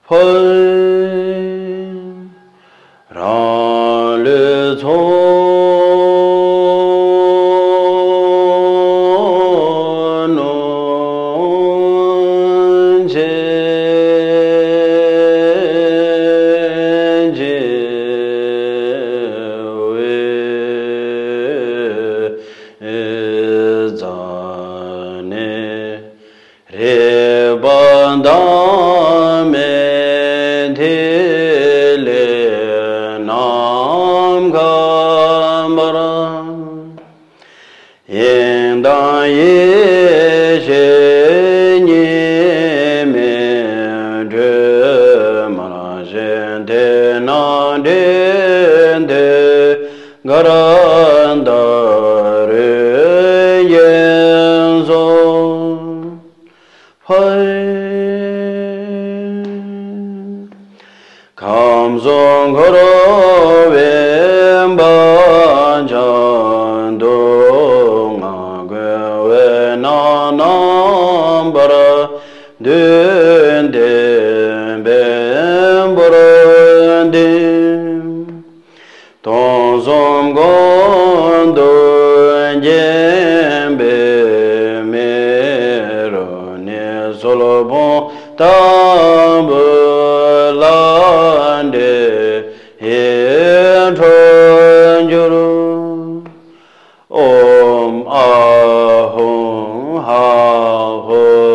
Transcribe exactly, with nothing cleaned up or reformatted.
ཕར་རང་ལུས་ཚོགས་རྣམས་ཆེན་བྱེད་པའི་རྩ་ནས། རིག་པ་བདག་མེད་ཐིག་ལེ་ནམ་མཁའ་འབར། དབྱིངས་དང་ཡེ་ཤེས་གཉིས་མེད་སྒྲོན་མར་བཞད་དེ་ནང་འདྲེན་དེ། གར་ལྟར་རོལ་གྱིན་སོང་། ཕར། ཁམས་གསུམ་འཁོར་བའི་བག་ཆགས་དུག་ལྔ་གོལ་བའི་ནང་རྣམ་པར་འདུས་ཏེ་བེམ་པོར་ལྡིང་། སྟོང་གསུམ་གོང་དུ་འགྱིང་བའི་མེ་རོ་ནི་སོལ་བུང་ལྟ་བུ་ལ་འདྲེས་ཡིད་འཕྲོག་འགྱུར། ཨོཾ་ཨཱཿཧཱུྃ་ཧཱུྃ།